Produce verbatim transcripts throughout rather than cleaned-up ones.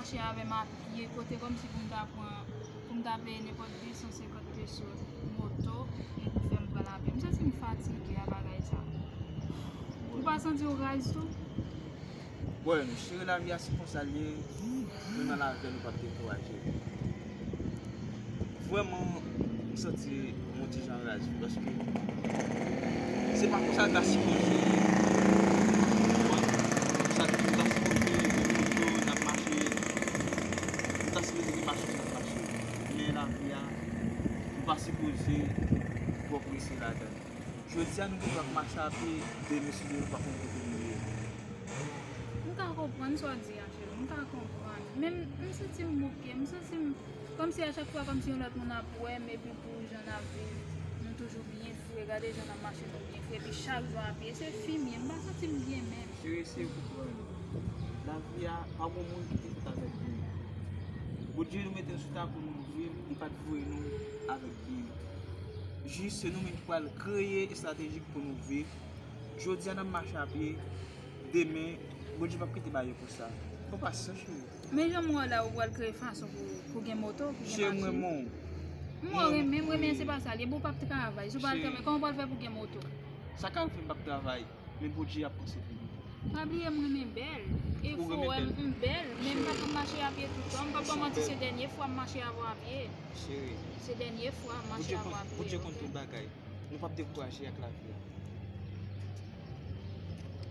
mache avè m a pye, kote kòmsi pou m ta pran, pou m ta peye nenpòt de san senkant peso moto, e pou fè m pran lapye. M santi m fatige a bagay sa. Ou pa santi w raz tou? Bon, cheri, lavi a se konsa l ye, nou nan lavi a, nou p ap dekouraje. Vrèman, m santi yon ti jan raz, wi, paske se pa konsa l ta sipoze ye. Ou konprann? Sa, nou ta sipoze gen moto, n ap mache, nou ta sipoze gen machin, n ap mache. Men lavi a, nou pa sipoze twò prese ladan l. Jodi a, nou gen dwa ap mache a pye, demen, si Dye vle, nou pa konn kote nou ye. M ka konprann sa w di a, cheri. M ka konprann. Men m, m santi m bouke. M santi m kòmsi a chak fwa, kòmsi yon lòt moun ap wè m, epi pou jan n ap viv, nou toujou byen fre. Gade jan n ap mache, nou byen fre. Epi chak jou a pye, se fim ye. M pa santi m byen menm. Cheri, se lavi a, pa gon moun ki te fèt avèk byen. Bondye nou mete l sou tè pou nou viv, li pa t voye nou avèk byen. Jis se nou menm ki pral kreye estrateji pou nou viv. Jodi a n ap mache a pye, demen, Bondye p ap kite bagay yo konsa. Pran pasyans, cheri. Men jan m wè w la, ou pral kreye fason pou, pou gen moto, pou gen machin. Cheri, m renmen w. M wè w renmen, m renmen, se pa sa l ye. Bon, w p ap travay. Si w pa al travay, kòman w pral fè pou gen moto? Sa ka rive m p ap travay, men Bondye ap konserve m. Pa bliye m renmen bèl. E fò wè m, m bèl, men m pa konn mache a pye toutan. M p ap ba w manti, se dènye fwa m mache avè w a pye. Cheri. Se dènye fwa m mache avè w a pye. Bondye konn tout bagay. Nou p ap dekouraje ak lavi a.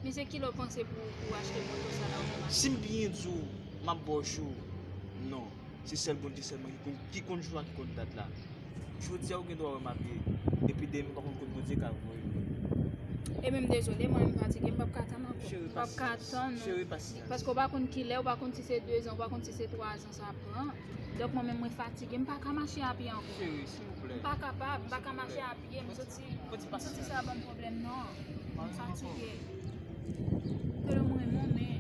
Men se kilè w panse pou, pou achte moto sa la ou menm? Si m byen di w, m ap ba w jou. Non. Se sèl Bondye sèlman ki konn, ki konn jou a, ki konn dat la. Jodi a, ou gen dwa wè m a pye. Epi demen, ou pa konn kote Bondye ka voye m. E menm dezole, mwen menm fatige, m p ap ka tann ankò. M p ap ka tann. Cheri, pasyans. Paske ou pa konn kilè, ou pa konn si se dezan, ou pa konn si se twazan sa pran. Donk, mwen menm, mwen fatige, m pa ka mache a pye ankò. Cheri, silvouplè. M pa kapab, m pa ka mache a pye, m santi, m santi sa ban m pwoblèm, non. M fatige. Ke lè mwen renmen w, men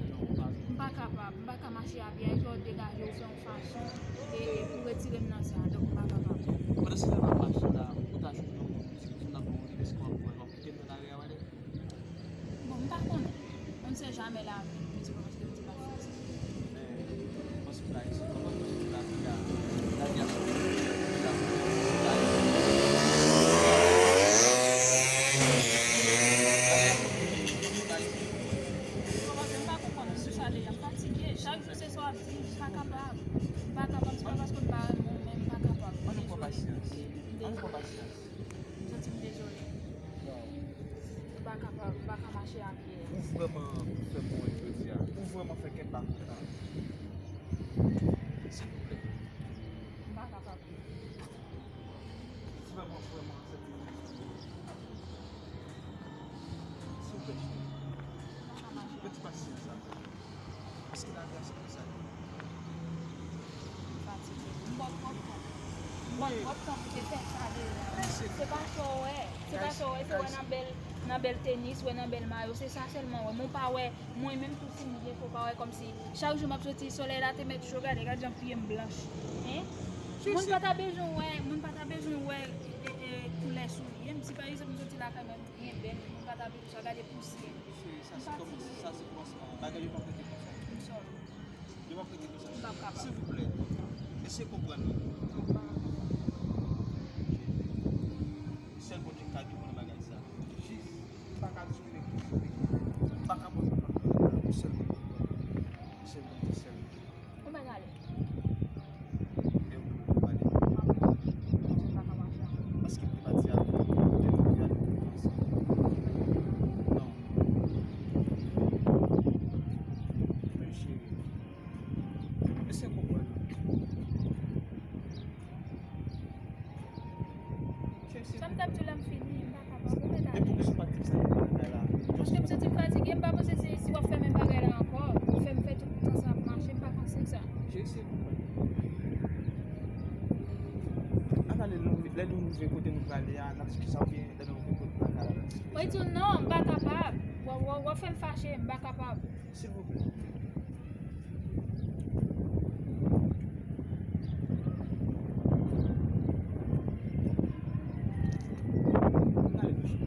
m pa kapab, m pa ka mache a pye, fò w degaje w fè yon fason e, e pou retire m nan sa, donk m pa kapab. Pandan se tan n ap mache la, ou ta jwenn yon moun ki di w n ap pran yon risk, w ap pran, w ap kite m nan lari a w ale? Bon, m pa konnen. On ne sait jamais la vie, m di w paske m di pa fè sa. Men, mwen se pa egzanp, mwen panse ke lavi a, lavi a se yon bagay. Ou konprann, m pa konprann, m sou sa deja, m fatige. Chak jou se sa w ap di, m pa kapab. M pa kapab, se pa paske m pa renmen w, men m pa kapab. Ann pran pasyans. Ann pran pasyans. M santi m dezole. M pa kapab, m pa ka mache a pye. Ou vrèman fè m wont jodi a. Ou vrèman fè kè m pa kontan. Silvouplè. M pa kapab. Vrèman, vrèman, sa te rive. Silvouplè, cheri. Mwen ti pasyans avè w. Paske lavi a se konsa li ye. M fatige. M ba w twòp tan. M ba w twòp tan pou te fè sa deja. Se pa sa w wè. Se pa sa w wè. Se wè nan bèl, nan bèl tenis, wè nan bèl mayo. Se sa sèlman w wè. Men w pa wè mwen menm tou si m byen fè, w pa wè kòmsi chak jou m ap soti, solèy la te mèt cho, gade, gade jan pye m blanch. Hen? Moun pa ta bezwen wè, moun pa ta bezwen wè, e, e, e, koulè soulye m. Si pa egzanp m soti lakay mwen, m byen bèl, moun pa ta bezwen sa, gade pousyè. Cheri, sa se kòm, sa se kòmansman. Bagay yo p ap rete konsa. M sòl. Yo p ap rete konsa. M p ap kapab. Silvouplè, eseye konprann mwen. Sèl Bondye k ka gen pou nan bagay sa. Jis, m pa ka di w nèg ki sove. M pa ka pran sa, m pa ka pran sa. Sèl Bondye, sèl Bondye, sèl Bondye. Ou mèt ale. E ou menm ou pale. M ap ale. Paske m te pati avè w, m te pati avè w. Non. Men cheri, eseye konprann. Sa m t ap di w la, m fini, m pa kapab. Ou mèt ale. Epi ou sou pati sa nan bagay la. Paske m santi m fatige, m pa panse se si w ap fè menm bagay la ankò, ou fè m fè tout tan sa ap mache, m pa panse sa. Cheri, silvouplè. Ann ale, lè nou, lè nou rive kote nou prale a, n ap diskite sa, oubyen lè nou rive kote nou prale a, n ap diskite sa. Mwen di w non, m pa kapab. W, w, w ap fè m fache, m pa kapab. Silvouplè. N ale, mouche.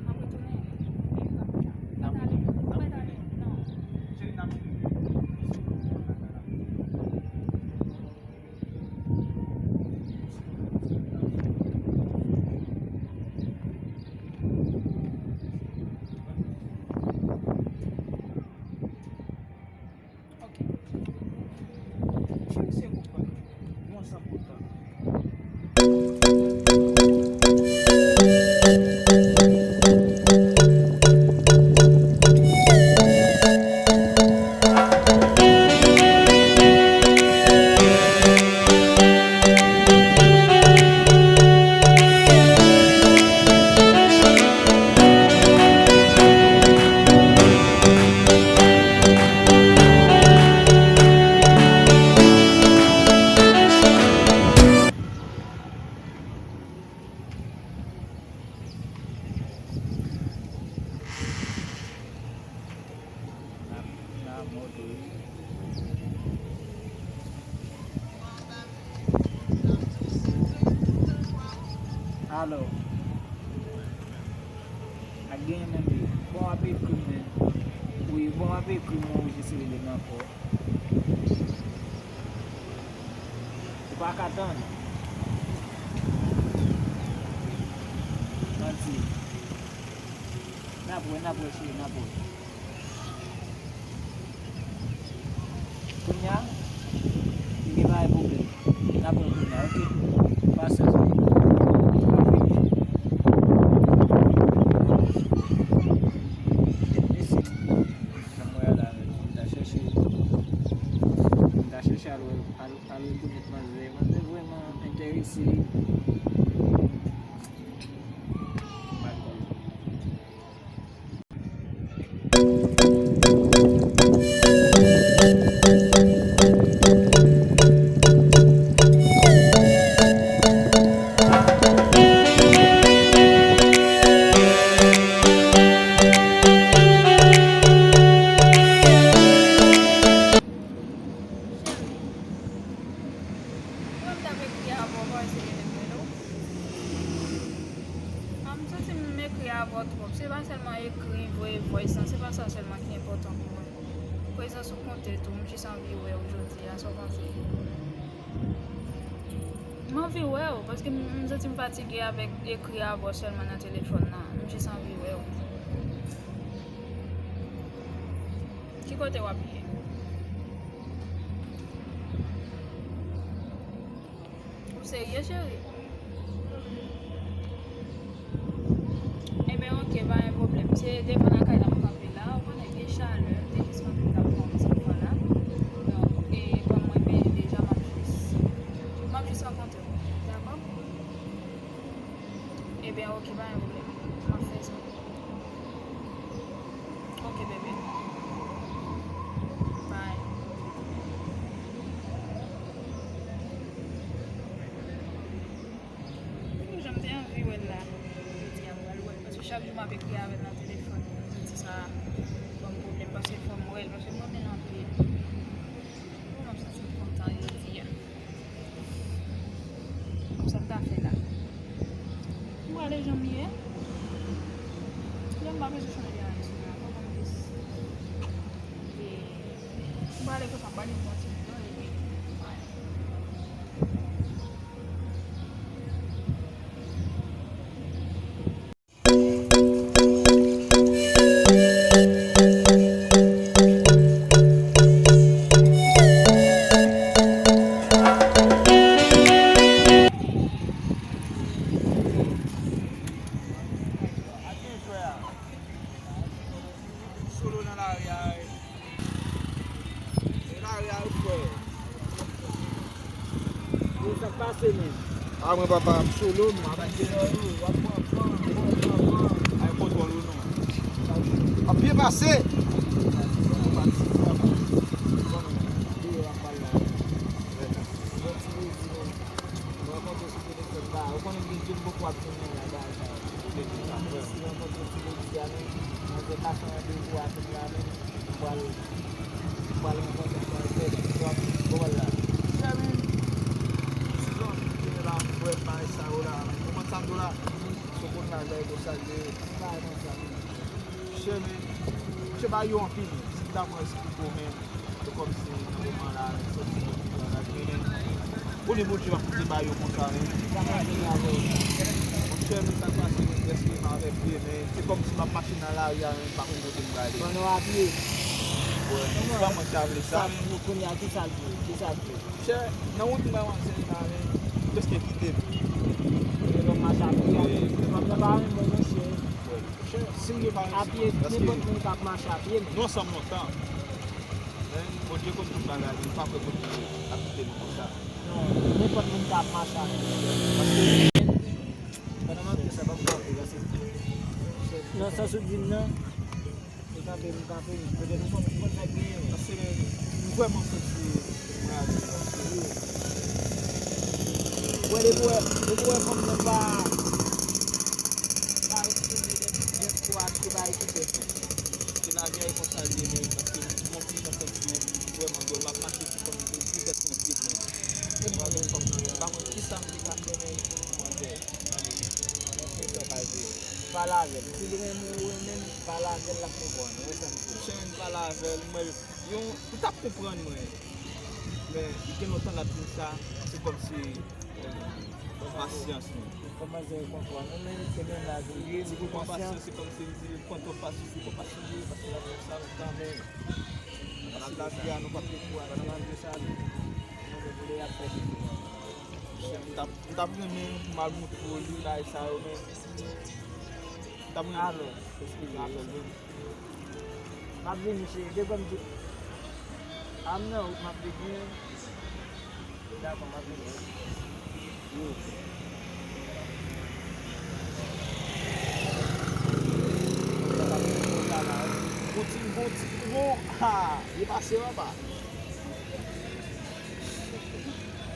M ap retounen. N ap retounen. N ap retounen. Non. Cheri, n ap retounen. Mesye konprann. Yon san kontan. N ap, n ap monte wi. Alò, ak genyen menm wi. Bon, w ap ekri m menm. Wi, bon, w ap ekri m, mwen jis rele m ankò. Ou pa ka tann. Manti. N ap wè, n ap wè, cheri, n ap wè. Kounye a, ebyen, pa gen pwoblèm. N ap wè kounye a, oke? Pasyans. Mèsi. Jan mwen al avèk ou, m ta chèche, m ta chèche al wè, al, al rekonèt manzè. Manzè vrèman enterese. M pa t kwè. Mwen, m t ap ekri avè w, pa eseye rele w. A, m santi m ekri avè w twòp. Se pa sèlman ekri, voye voice lan, se pa sa sèlman ki enpòtan pou mwen. Prezans ou konte tou, m jis anvi wè w jodi a, sa w panse? M anvi wè w, paske m, m santi m fatige avèk ekri avè w sèlman nan telefòn nan. M jis anvi wè w. Ki kote w ap ye? Ou serye, cheri? Ebyen, oke, pa gen pwoblèm. Se devan lakay la m kanpe la. Ou konnen gen chalè, m te jis kanpe m t ap pran yon ti van la. Donk, e kòm mwen benyen deja, m ap jis, m ap jis rankontre w. Dakò? Ebyen, oke, pa gen pwoblèm. M ap fè sa. Oke, bebe. Bye. Ou jan m te anvi wè l la. Jodi a, m pral wè l, paske chak jou m ap ekri avè l nan telefòn. Jodi sa, ban m pwoblèm, paske fò m wè l, paske m renmen l anpil. Bon, m ap santi m kontan jodi a. Sa m ta fè la? M prale jan m ye. Lè m pa bezwen chanje anyen sou mwen ankò, ban m jis. E, m prale konsa, m prale pran ti bidon epi m ale. Solo nan lari a, wi. E lari a, wi, frè. Yo, sa k pase, menm? A, mwen, papa, m solo, m ap pran, pran, pran, pran, pran. Ay, kontwòl ou non. Ap byen pase. Ou konnen m gen jèn poko ap tounen la, bagay sa yo. Ou te di sa, frè. Si rankontre ti jodi a menm, manzè pase randevou a kounye a menm, m pral, m pral rankontre l, pral fè ti twòp, ou konprann la. Frè, men, ti zanmi ki gen la, m wè bagay sa yo la, ou konprann sa m di w la, sou kote la, jay pou salye, bagay konsa. Chè, men, chè ba yo anpil, si m ta pran esplike w, men, se kòmsi nan moman la, men, se ti moun ki pran laj, men, men, ou ni Bondye p ap kite ba yo konsa, men. Monchè, men, sa k pase, men, prèske m avèk li, men, se kòmsi m ap mache nan lari a, men, m pa konn kote m prale. Ban nou apye. Kòman sa vle sa, men? Kounye a, ki sa l di? Ki sa l di? Chè, nan wout mwen, manzè la, men, prèske kite m. E lòm mache a pye a, men lòm nan pa renmen, monchè. Chè, si yo pa renmen, a pye, nenpòt moun k ap mache a pye, men. Nou ansanm lontan. Men, Bondye konn tout bagay, men m pa kwè Bondye ap kite nou konsa. Non, nenpòt moun k ap mache a pye. Paske, pandan m ap di sa, pa m kanpe, paske, nan sans ou di m nan, M kanpe, m kanpe, petèt m konn, m konn fè griyen. Paske m vrèman santi m raze la. Wè, depi wè, depi wè fanm nan pa, pa eksprime dèt, dèt pou achte, pa ekipe. Se lagè konsa li ye, men paske m gon ti jan santi vrèman dwòl, m ap mache sou fanm nan, pou dèt mwen pye mwen. M pa konn kisa m te ka fè, men manzè, gade, mwen fè sa pa jwe. Pale avè l. Si li renmen ou renmen l, pale avè l, l ap konprann. Ou wè sa m di w? Chè, m pale avè l, mwen, yon, li t ap konprann mwen. Men, li gen lontan l ap di m sa, se kòmsi, eh, pasyans mwen. Kòmanse konprann. Ou menm, se mennaj ou ye, li gen pasyans. Se kòmsi m di, pran twòp pasyans, li pran pasyans li, paske l ap fè sa lontan, men, paske lavi a, nou p ap dekouraje. Malgre sa, nou vle ap fè diferan. M t ap, m t ap renmen pou m al montre w li, bagay sa yo, men m t ap renmen. Alò, eskize. Alò, men. M ap vini, cheri. Depi m di, a m nan wout, m ap vini. Dakò, m ap vini. Yo. Gon ti, gon ti, gon, ha, li pase anba.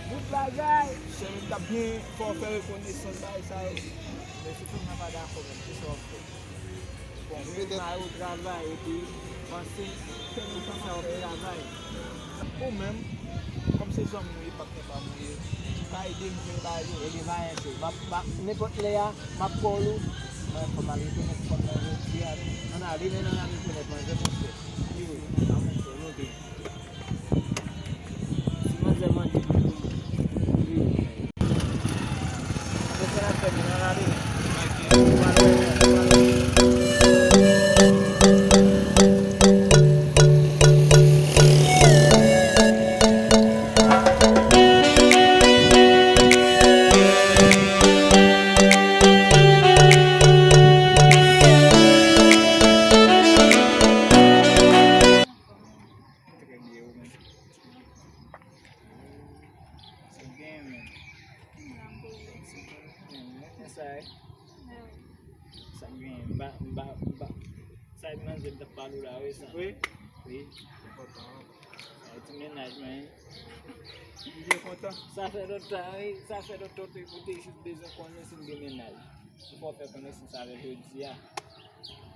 Bout bagay. Cheri, m t ap byen fè w fè rekonesans bagay sa yo. Men sitou mwen pa dakò menm, kisa w ap fè? Bon, mwen mare w travay epi panse fè nou panse w ap travay. Ou menm, kòm se zanmi w ye, patnè pa m ou ye, pa ede m jwenn bagay yo. Ebyen pa anyen, cheri. M ap, m ap, nenpòt lè a, m ap call ou. Mwen fò m al rekonèt fanm nan jodi a. Ann ale, men ann al rekonèt manzè, monchè. Ann ale, monchè, monte. Si manzè mande pou li, apre sa n ap fè moun ann ale. Trè byen, ou menm? Sa gen, men. Sa gen, men, men sa, eh. Sa gen, m pa, m pa, m pa. Sa e manzè m t ap pale w la, wi, sa. Wi? Wi. Sa e ti mennaj mwen, wi. Li byen kontan. Sa fè lontan, wi. Sa fè lontan, wi, ou te jis bezwen konnen si m gen mennaj. Ou fè w fè konesans avè l jodi a.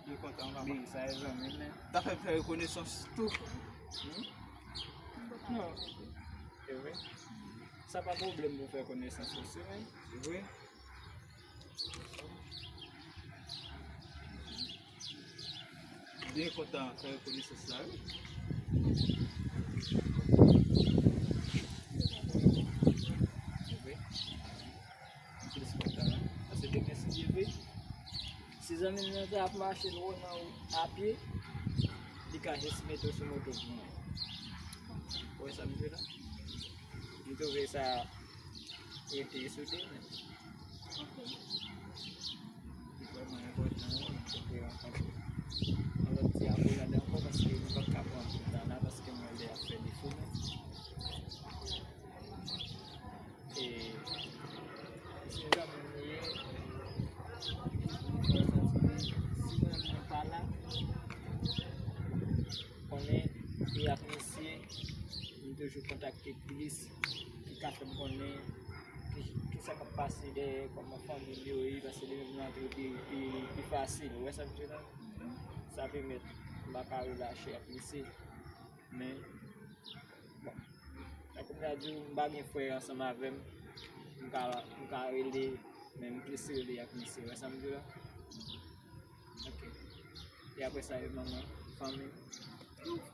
Li kontan, papa. Wi, sa e zanmi m, men. Ta fè m fè rekonesans tou. Hmm? Non. Se vre. Sa pa pwoblèm pou fè konesans osi, men. Se vre. Byen kontan fè rekonesans la, wi. Se vre. M plis kontan, wi. Paske demen si Dye vle, si zanmi m nan te ap mache lwen nan wout a pye, li ka jis mete w sou moto pou mwen. Ou wè sa m di la? M twouve sa rete sou de men. Ok. Li vrèman enpòtan, wi, pou te rankontre. Yon lòt ti akolad ankò, paske nou p ap ka pran tout tan la, paske mwen lè ap fè defo, men. E, si zanmi m ye, si zanmi m pa la, konnen, e ak misye, m toujou kontakte plis, ki ka fè m konnen ki, ki sa k ap pase dèyè, kòman fanmi m yo ye, paske li menm li antre pi, pi, pi fasil. Ou wè sa m di la? Sa pèmèt m pa ka relache ak misye. Men, bon, tankou m ta di w, m pa gen frè ansanm avè m, m ka, m ka rele, men m plis rele ak misye. Ou wè sa m di la? Ok. E apre sa, e manman, fanmi? Tout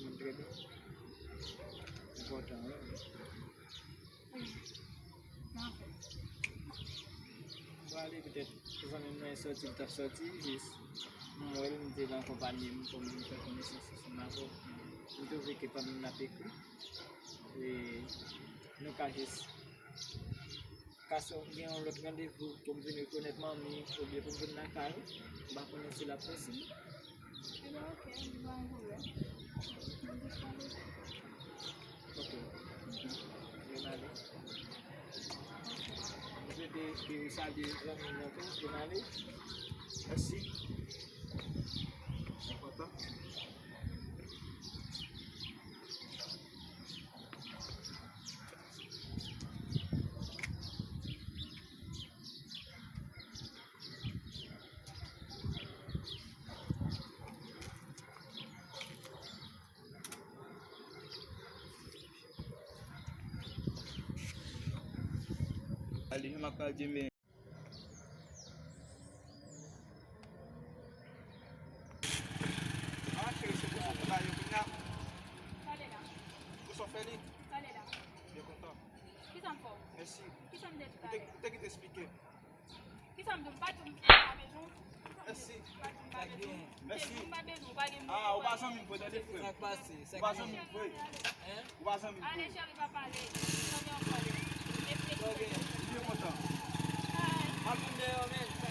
moun trè byen? Enpòtan, wi. Bon, ale petèt, zanmi mwen sòti, li t ap sòti, jis. M wè l, m te nan konpanye m, pou m vin fè konesans ansanm avè w. M twouve ke pandan n ap ekri, e, nou ka jis ka sot gen yon lòt randevou pou m vin rekonèt manmi oubyen pou m vin lakay ou. M pa konnen si l ap posib. Ebyen, ok, m pa gen pwoblèm. M jis pale. Ok. Byen ale. M swete ke ou salye zanmi m nan tou, byen ale. Mèsi. Enpòtan. Ale, m ap pale men. Ah, cheri, se pou sa w ba yo kounye a. Sa w fè li? Byen kontan. Kisa m fè w? Mèsi. Kisa m te di talè? Ou te kite eksplike. Kisa m di w? M pa di w m pa bezwen w. Mèsi. M pa di w m pa bezwen w. Mèsi. M pa bezwen w, pa gen moun. Ah, ou pa zanmi m vre, tande frè m. Sa k pase? Ou pa zanmi m vre. Ou pa zanmi m vre. Ale, cheri, pa pale. Tande yon kòlè. Ok. Li byen kontan. Bye. M ap vin dèyè w, men.